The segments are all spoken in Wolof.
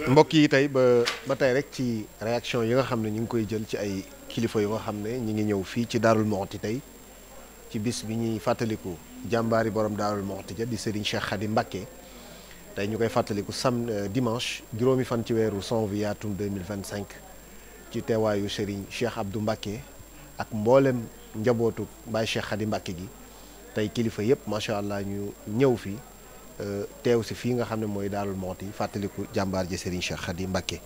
mbokk yi tey ba tey rek ci réaction yi nga xam ne ñu ngi koy jël ci ay kilifa yu nga xam ne ñu ngi ñëw fii ci Darou Mouhty tey ci bis bi ñuy fàttaliku jàmbaari borom Darou Mouhty ja di Serigne Cheikh Khady Mbacké tey ñu koy fàttaliku dimanche juróomi fan ci weeru janvier atum 2025 ci teewaayu Serigne Cheikh Abdou Mbacké ak mboolem njabootu Baye Cheikh Khady Mbacké gi tey kilifa yëpp macha allah ñu ñëw fii teew si fii nga xam ne mooy Darou Mouhty fàttaliku jàmbaar ji Serigne Cheikh Khady Mbacké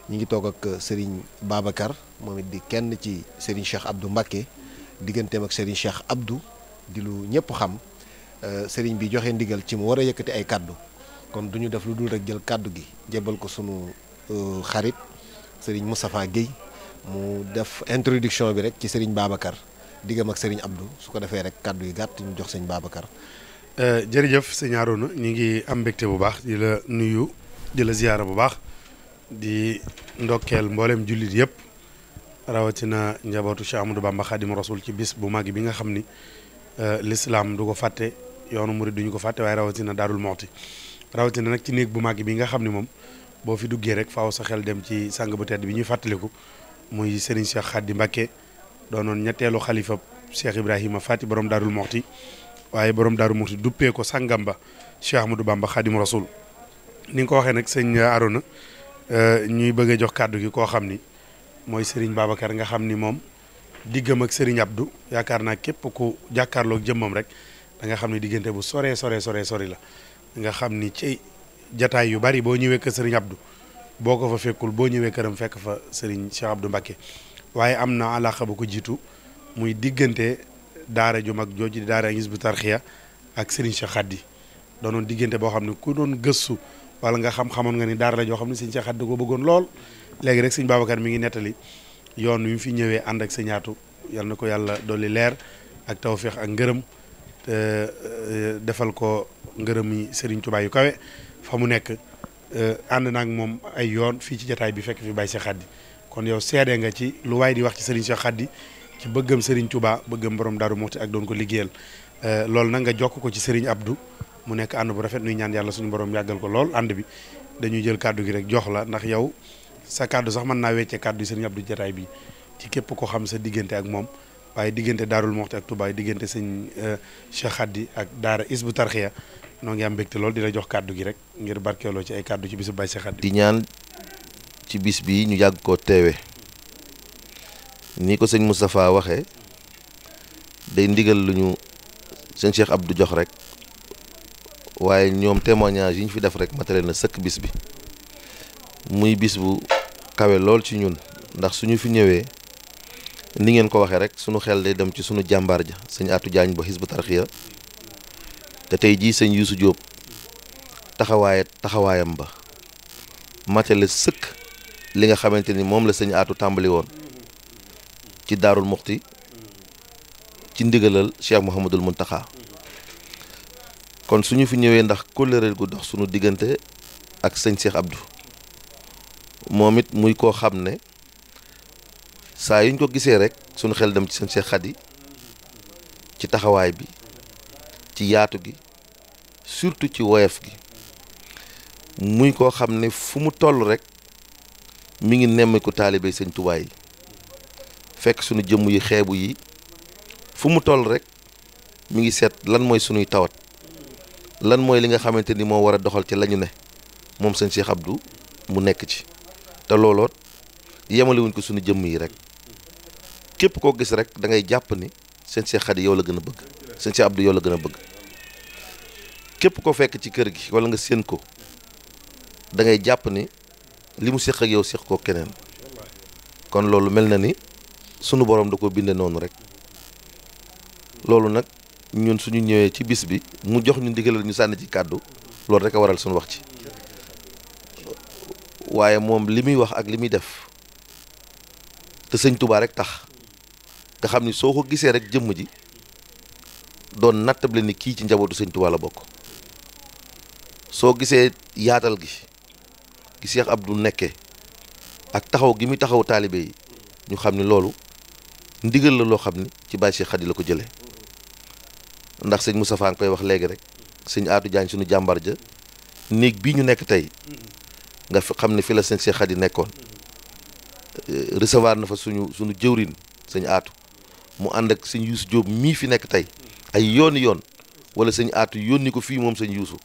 ñi ngi toog ak Serigne Babacar moom it di kenn ci Serigne Cheikh Abdou Mbacké digganteem ak Serigne Cheikh Abdou di lu ñëpp xam Serigne bi joxe ndigal ci mu war a yëkkati ay kaddu kon du ñu def lu dul rek jël kaddu gi jébbal ko sunu xarit Serigne Moustapha Guèye mu def introduction bi rek ci Serigne Babacar diggam ak Serigne Abdou su ko defee rek kaddu yi gàtt ñu jox Serigne Babacar. jërëjëf sëñ Arouna ñu ngi am mbégte bu baax di la nuyu di la ziyaara bu baax di ndokkeel mboolem jullit yëpp rawatina njabootu Cheikh Amadou Bamba Khadim Rasoul ci bis bu mag bi nga xam ni l'islam du ko fàtte yoonu murid duñu ko fàtte waaye rawatina Darou Mouhty rawatina nag ci néeg bu mag bi nga xam ni moom boo fi duggee rek faaw sa xel dem ci sang bu tedd bi ñuy fàttaliku muy Serigne Cheikh Khady Mbacké doonoon ñetteelu xalifa Cheikh Ibrahima Fati borom Darou Mouhty waaye borom Darou Mouhty duppee ko sangam ba Cheikh Ahmadou Bamba Khadim Rasoul ni nga ko waxee nag sëñ Arona ñuy bëgg a jox kàddu gi koo xam ni mooy Serigne Babacar nga xam ni moom diggam ak Serigne Abdou yaakaar naa képp ku jàkkaarloog jëmmam rek da nga xam ne diggante bu sori la nga xam ni ci jataay yu bari boo ñëwee kër Serigne Abdou boo ko fa fekkul boo ñëwee këram fekk fa Serigne Cheikh Abdou Mbacké waaye am na alaaka bu ko jiitu muy diggante daara ju mag jooju di daara Hizbut Tarqiyyah ak Serigne Cheikh Khady doonoon diggante boo xam ne ku doon gëstu wala nga xamoon nga ni daara la joo xam ne Serigne Cheikh Khady da ko bëggoon lool léegi rek Serigne Babacar mi ngi nettali yoon wi mu fi ñëwee ànd ak Serigne Atou yal na ko yàlla dolli leer ak tawféex ak ngërëm defal ko ngërëm yi Serigne Touba yu kawe fa mu nekk ànd naag moom ay yoon fii ci jataay bi fekk fi Baye Cheikh Khady kon yow seede nga ci lu waay di wax ci Serigne Cheikh Khady ci bëggam Serigne Touba bëggam borom Darou Mouhty ak doon ko liggéeyal loolu nag nga jokk ko ci Serigne Abdou mu nekk ànd bu rafet nuy ñaan yàlla suñu borom yàggal ko lool ànd bi dañuy jël kàddu gi rek jox la ndax yow sa kàddu sax mën naa weccee kàddu yi Serigne Abdou jataay bi ci képp ko xam sa diggante ak moom waaye diggante Darou Mouhty ak Touba diggante sëñ Cheikh Khady ak daara Hizbut Tarqiyyah noo ngi am mbégte lool di la jox kàddu gi rek ngir barkeeloo ci ay kàddu ci bisu Baye Cheikh Khady di ñaan ci bis bi ñu yàgg koo teewe ni ko sëñ Moustapha waxee day ndigal lu ñu sëñ Cheikh Abdou jox rek waaye ñoom témoignage yi ñu fi def rek matale na sëkk bis bi muy bis bu kawe lool ci ñun ndax suñu fi ñëwee ni ngeen ko waxee rek suñu xel day dem ci suñu jàmbaar ja sëñ Atou Diagne ba Hizbut Tarqiyyah te tey jii sëñ Youssou Diop taxawaayam ba matale sëkk li nga xamante ni moom la sëñ Atou tàmbali woon ci Darou Mouhty ci ndigalal Cheikh Mouhamadul Mountakha kon suñu fi ñëwee ndax kóllëre gu dox suñu diggante ak sëñ Cheikh Abdou moom it muy koo xam ne saa yuñ ko gisee rek suñu xel dem ci sëñ Cheikh Khady ci taxawaay bi ci yaatu gi surtout ci woyof gi muy koo xam ne fu mu toll rek mi ngi nemmiku taalibe sëñ Tuubaa yi fekk suñu jëmm yi xeebu yi fu mu toll rek mi ngi seet lan mooy suñuy tawat lan mooy li nga xamante ni moo war a doxal ci la ñu ne moom sëñ Cheikh Abdou mu nekk ci te looloot yemalewuñ ko suñu jëmm yi rek képp koo gis rek da ngay jàpp ni sëñ Cheikh Khady yow la gën a bëgg sëñ Cheikh Abdou yow la gën a bëgg képp ko fekk ci kër gi wala nga séen ko da ngay jàpp ni li mu séq ak yow séq ko keneen kon loolu mel na ni sunu borom da ko binde noonu rek loolu nag ñun suñu ñëwee ci bis bi mu jox ñu ndigalal ñu sànni ci kàddu loolu rek a waral suñu wax ci waaye moom li muy wax ak li muy def te sëñ Touba rek tax nga xam ni soo ko gisee rek jëmm ji doon nattable ni kii ci njabootu sëñ Touba la bokk soo gisee yaatal gi Cheikh Abdou nekkee ak taxaw gi muy taxaw taalibe yi ñu xam ni loolu ndigal la loo xam ni ci Baye Cheikh Khady la ko jëlee ndax sëñ Moustapha nga koy wax léegi rek sëñ Atou Diagne suñu jàmbar ja néeg bii ñu nekk tey nga xam ne fi la sëñ Cheikh Khady nekkoon recevoir na fa suñu jëwrin sëñ Aatu mu ànd ak sëñ Youssou Diop mii fi nekk tey ay yooni yoon wala sëñ Aatu yónni ko fii moom sëñ Youssou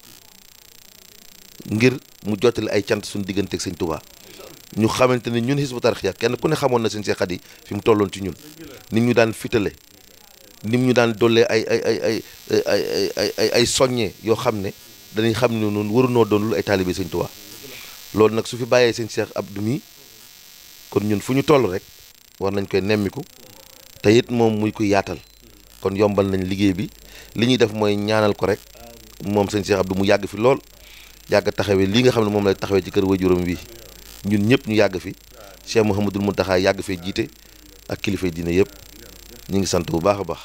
ngir mu jottali ay cant suñu diggante ak sëñ Touba ñu xamante ne ñun Hizbut Tarqiyyah kenn ku ne xamoon na sëñ Cheikh Khady fi mu tolloon ci ñun nit ñu daan fitale nit ñu daan dollee ay soññe yoo xam ne dañuy xam ne noonu warunoo doon lu ay taalibe sëñ Touba loolu nag su fi bàyyee sëñ Cheikh Abdou mi kon ñun fu ñu toll rek war nañ koy nemmiku te it moom muy ko yaatal kon yombal nañ liggéey bi li ñuy def mooy ñaanal ko rek moom sëñ Cheikh Abdou mu yàgg fi lool yàgg taxawee lii nga xam ne moom lay taxawee ci kër waajuram wi ñun ñëpp ñu yàgg fi Cheikh Mouhamadul Mountakha yàgg fee jiite ak kilifa diine yëpp ñu ngi sant bu baax a baax.